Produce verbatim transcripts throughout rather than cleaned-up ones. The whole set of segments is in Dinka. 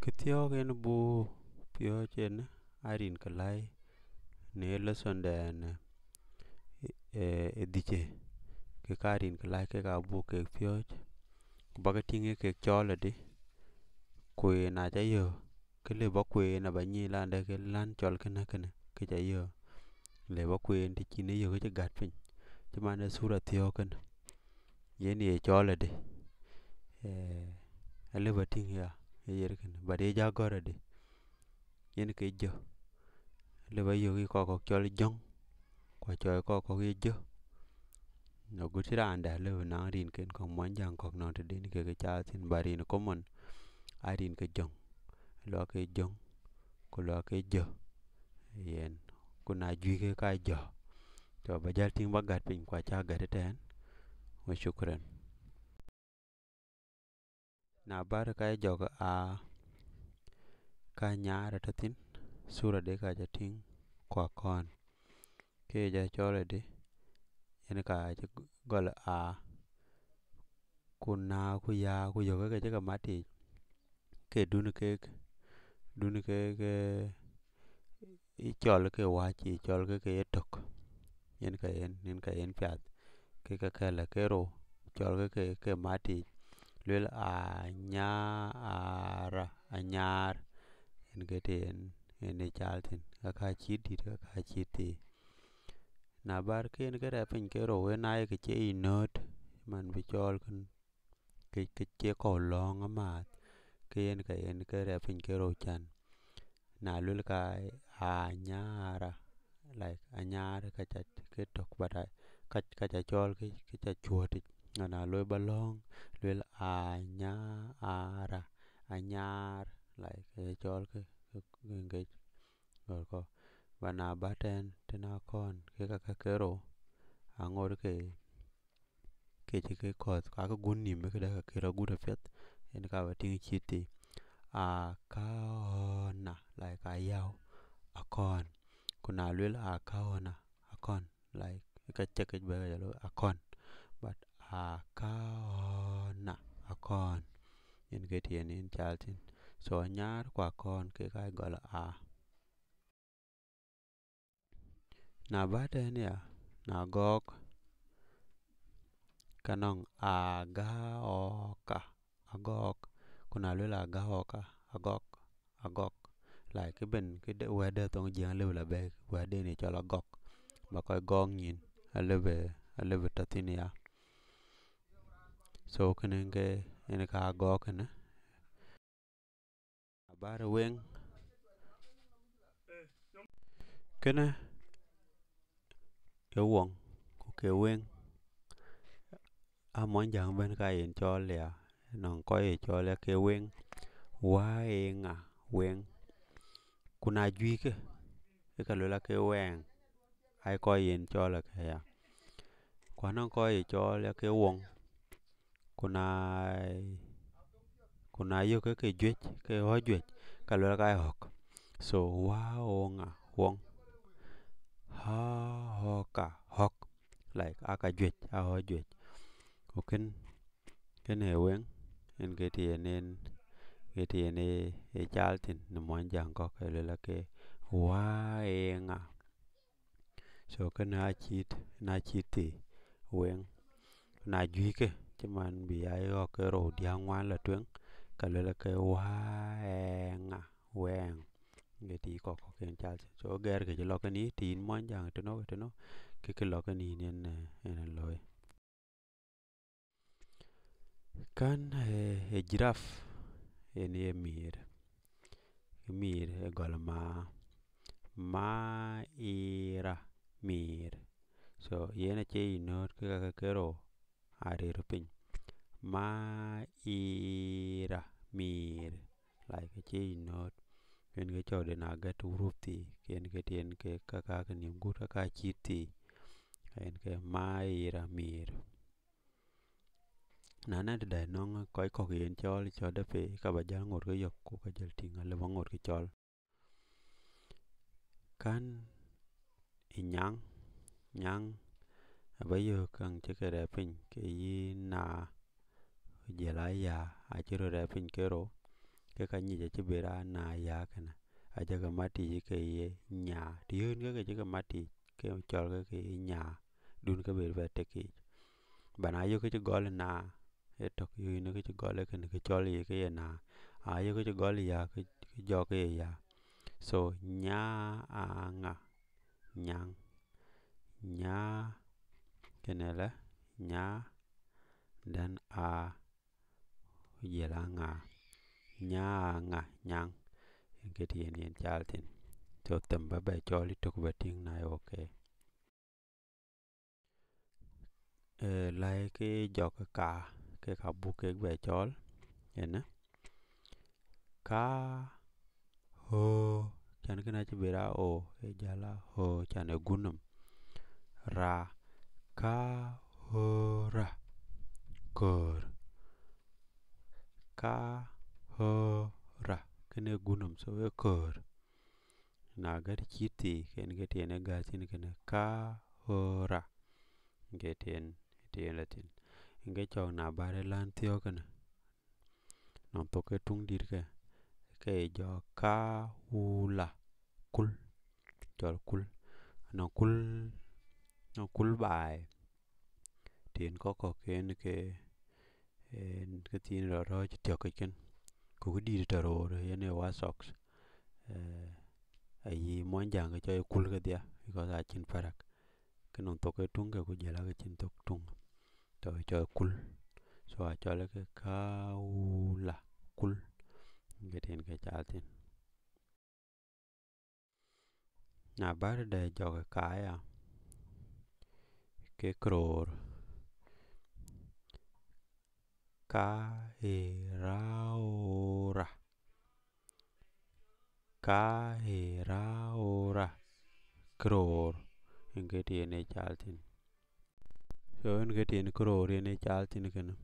Kë thiɔ̈k yen buk piɔ̈ɔ̈c yen, aa rin ke läi në lesson dɛn, eh, ë dhïc, ke ka rin ke läi kek abuk kek piɔ̈ɔ̈c, ku bäk ke tïŋ ë kek cɔl adï, ku yen aca yök, ke lëu ba kueen aba nyic lande ke län cɔl kënë kënë, ke ca yök, lëu ba kueen të cïn ë yök ke cï gät piny, cï man ë thura thiɔ̈k kënë, yen ye cɔl adï, eh, alëu ba tïŋ ya, ë yer kënë, but ye ja gɔ̈r adï, yen ke jö, lëu ba yök yï kɔc kɔ̈k cɔl jöŋ, ku acɔl kɔc kɔ̈k ye jö. Agut cï raan dɛ̈ lëu naŋ rinken kɔ̈k muɔnyjäŋ kɔ̈k nɔŋ tëden kek ca thïn, but rin common, aa rin ke jöŋ, luɔk ke jöŋ, ku luɔk ke jö, yen, ku na juëc ke ka jö. So, ba jäl tïŋ ba gät piny, ku aca gät ëtɛ̈ɛ̈n, wa shukran. Na bär ka jɔk a, ka nyaar atɔ̈ thïn, thura de ka ca tïŋ, ku akɔ̈ɔ̈n. Ke ja cɔl adï, yen ka cï gɔl a, ku na ku ya, ku yök ke cï ke mat yiic, ke dun kek, dun kek, eh, ë cɔl ke wäc, ë cɔl ke ke ye tök. Yen ka yen, yen ka yen piath. Ke ka kɛ̈l ke rou, cɔl ke ke, ke mat yiic. Luel a, nya, a, ra, a, nyaar. Yen ke të yen, yen ë cal thïn. Ka ka cït dït, ka ka cït thii. Na bär ke yen ke rɛɛp piny ke rou, yen aye ke cie yï nööt, man bï cɔl kën, ke, ke cie kɔ̈u lɔ̈ɔ̈ŋ amääth, ke yen ka yen ke rɛɛp piny ke rou can. Na luel ka a, nyaara, like, anyaar ka ca ke tök, but a, ka, ka ca cɔl ke, ke ca cuɔ̈t yic. Na, na loi ba lɔ̈ɔ̈ŋ, luel a, nya, a, ra, anyaar, like, ke ca cɔl ke, ke, ke ŋic gɔl kɔ̈u. But na bär tɛ̈n, tɛ̈n akɔ̈ɔ̈n, ke ka, ka ke rou, aŋot ke, ke cï ke kɔ̈th, ka ke gut nïïm, ke dɛ̈ ka ke rɔt gut apiɛth, yen ka ba tïŋ cït thii. A, ka, ɔ, na, like, ayau, akɔ̈ɔ̈n. Ku na luel a, ka, ɔ, na, akɔ̈ɔ̈n, like, ka cï ke bɛ̈ɛ̈i ka jɔl akɔ̈ɔ̈n. But a, ka, ɔ, na, akɔ̈ɔ̈n. Yen ke të yen yen cal thïn. So, anyaar ku akɔ̈ɔ̈n ke ka gɔl a. Na bär tɛ̈n ya, na gɔ̈k, ka nɔŋ a, ga, ɔ, ka, agɔ̈k. Ku na luel a, ga, ɔ, ka, agɔ̈k, agɔ̈k. Like, kë ben, kë de, wɛ̈t de thoŋ Jiëŋ alëu la bɛ̈ɛ̈i, wɛ̈t de yen ë cɔl agɔ̈k. Ba kɔc gɔ̈k nyïn, alëu bï, alëu bï tɔ̈ thïn ya. So, kënë ke, yen ka agɔ̈k kënë. Abär weŋ. Kënë ke woŋ, ku ke weŋ. A muɔnyjäŋ ëbɛ̈n ka yen cɔl ya, nɔŋ kɔc ye cɔl ya ke weŋ. Wa, e, ŋa, weŋ. Ku na juëc ke, ke ka luel a ke wɛɛŋ. Ai kɔc yen cɔl a ke ya. Ku anɔŋ kɔc ye cɔl ya ke woŋ. Ku na, ku na yök ke, ke juëc, ke ɣɔ̈k juëc, ka luel ka ɣɔ̈k. So, wa, o, ŋa, woŋ. Ha, ɣɔ̈k, ka, ɣɔ̈k. Like, aa ka juëc, aa ɣɔ̈k juëc. Ku kën, kën ë weŋ, yen ke të yen en, ke të yen ë, ë cal thïn në muɔnyjäŋ kɔ̈k, ke luel ke wa, e, ŋa. So, kënë acït, na cït thii, weŋ. Na juëc ke, cï man bï ya ɣɔ̈k ke rou, diäk, ŋuan la tueŋ, ka luel ke wa, e, ŋa, wɛɛŋ. Ke të kɔ̈k kɔ̈k yen cal thïn. So, gɛɛr ke cï lɔ kënë, të yïn muɔnyjäŋ tënou, tënou, ke kë lɔ kënë yïn yen, eh, yen looi. Kän, eh, ë giraffe, yen ye mïïr. Mïïr ë gɔl ma. Ma, i, ra, mïïr. So, yen acie yï nööt ke ka ke ke rou arëër piny. Ma, i, ra, mïïr. Like, acie yï nööt. Yen ke cɔk den agät huruf thii, yen ke të yen ke ka, ka ke nïïm gut, ka, ka cït thii. Yen ke ma, i, ra, mïïr. Na nɛn tëdɛ̈ nɔŋ kɔc kɔ̈k yen cɔl, cɔl dɛ̈ pei, ka ba jäl ŋot ke yök, ku ka jäl tïŋ, alëu ba ŋot ke cɔl. Kän ë nyaŋ, nyaŋ, aba yök käŋ cï ke rɛɛp piny, ke yï na, ku jɔl a ya, acï röt rɛɛp piny ke rou, ke ka nyic acï bï raan na ya kënë. Ajäkë mat yic ke ye nya. Të yön ke ke cï ke mat yic, ke cɔl ke ke ye nya. Dun ke bï bɛ tek yic. Ba na yök ke cï gɔl na, ë tök yön ke cï gɔl ë kënë ke cɔl ye ke ye na. A yök ke cï gɔl ya, ke, ke jɔk ke ye ya. So, nya, a, ŋa, nyaŋ. Nya, kënë lë, nya, then a, ku jël a ŋa. Nya, a, ŋa, nyaŋ. Yen ke të yen yen cal thïn. So, them ba bɛ cɔl ë tök ba tïŋ na ye okay. Eh, läi ke jɔk ka, ke ka buk kek bɛ cɔl, ënë. Ka, ho, can kënë acï bï ra o, e jala ho, can e gunum. Ra, ka, ho, ra, köör. Ka, ho, ra, kënë gunum, so e köör. Na gät cït thii, ken ke tiɛn e gät thïn kënë ka, ho, ra. Ke tiɛn, tiɛn la thïn. Ke cɔk na bär e län thiɔ̈k kënë. Nɔŋ thok ke tuŋ dït ke, ke jɔ ka, u, la, kul. Cɔl kul. Nɔŋ kul, nɔŋ kul baai. Tiɛn kɔk kɔk ken ke, en ke thiin rɔ rɔ̈ɔ̈c tiɔ̈k kën. Ku kë dït tɔ̈ roor, yen e wa socks. Eh, ayi muɔnyjäŋ ke cɔl kul kedhia, because acïn parak. Ke nɔŋ thok ke tuŋ ke ku jël ake cïn thok tuŋ. Tɔ̈ cɔl kul. So acɔl ke ka, u, la, kul. Ke tiɛn ke cal thïn. Na bär de jɔk kaya, ke këroor. Ka, e, ra, o, ra. Ka, e, ra, o, ra. Këroor. Yen ke tiɛn e cal thïn. So, yen ke tiɛn këroor yen e cal thïn kënë.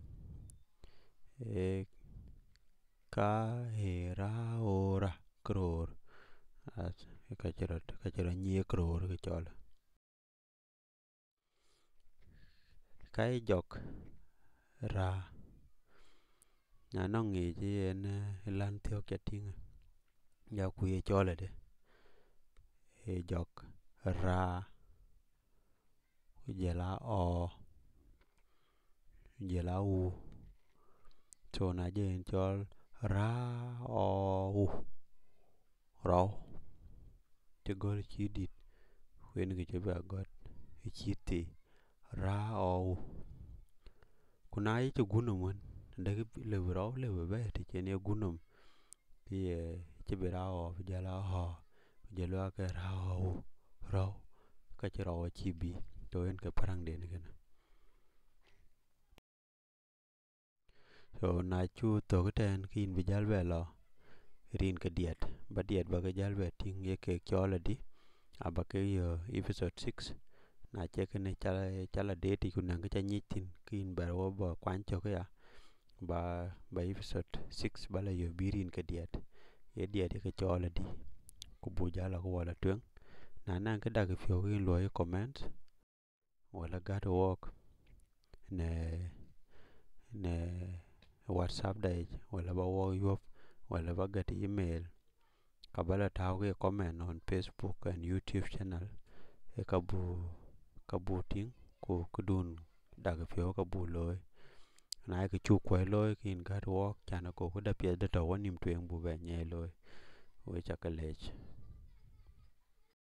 E, ka, e, ra, o, ra. Këroor. As, ka cï rɔt, ka cï rɔt nyiëë këroor ke cɔl. Ka ye jɔk ra. Na nɔŋ ŋic yen, eh, län thiɔ̈k ca tïŋ. Ya ku ye cɔl ade. Ye jɔk ra. Ku jël a ɔ. Ku jël a u. So na jɔ yen cɔl ra, ɔ, u. Rɔu. Cï gɔl cï dït. Ku yen kë cï bɛ gɔt ë cït thii. Ra, ɔ, u. Ku na ye cï gunum wën, dek lëu rɔu lëu bɛ të cen ye gunum. Kë ye cï bï ra ɔ, bï jɔl a ɔ, bï jɔl a ke ra ɔ, u, rɔu. Ka cï rɔu acï bï, to yen ke päräŋden kënë. So na cu thök tɛ̈n ke yïn bï jäl bɛ lɔ rin ke diɛt, ba diɛt ba ke jäl bɛ tïŋ ye kek cɔl adï, aba ke yök episode six. Na cï kënë cal, cal adet yic ku näŋ kë ca nyic thïn, ke yïn bɛr wɔ ba kuany cök ya, ba, ba episode six ba la yök bï rin ke diɛt. Ye diɛt ye ke cɔl adï, ku buk jäl a ke wɔ la tueŋ. Na näŋ kë dak piɔ̈u ke yïn luɔi comment, wala gät wɔk në, në WhatsApp da yic, wala ba wɔk yuɔp, wala ba gät email, ka ba la tääu ke comment on Facebook and YouTube channel, e ka bu, ka bu tïŋ, ku këdun dak piɔ̈u ka bu looi. Na ye kë cuk kuɔ̈c looi, ke yïn gät wɔk, can ago këda piɛth de tɔ̈ wɔ nïm tueŋ bu bɛ nyiɛc looi. We ca ke lec.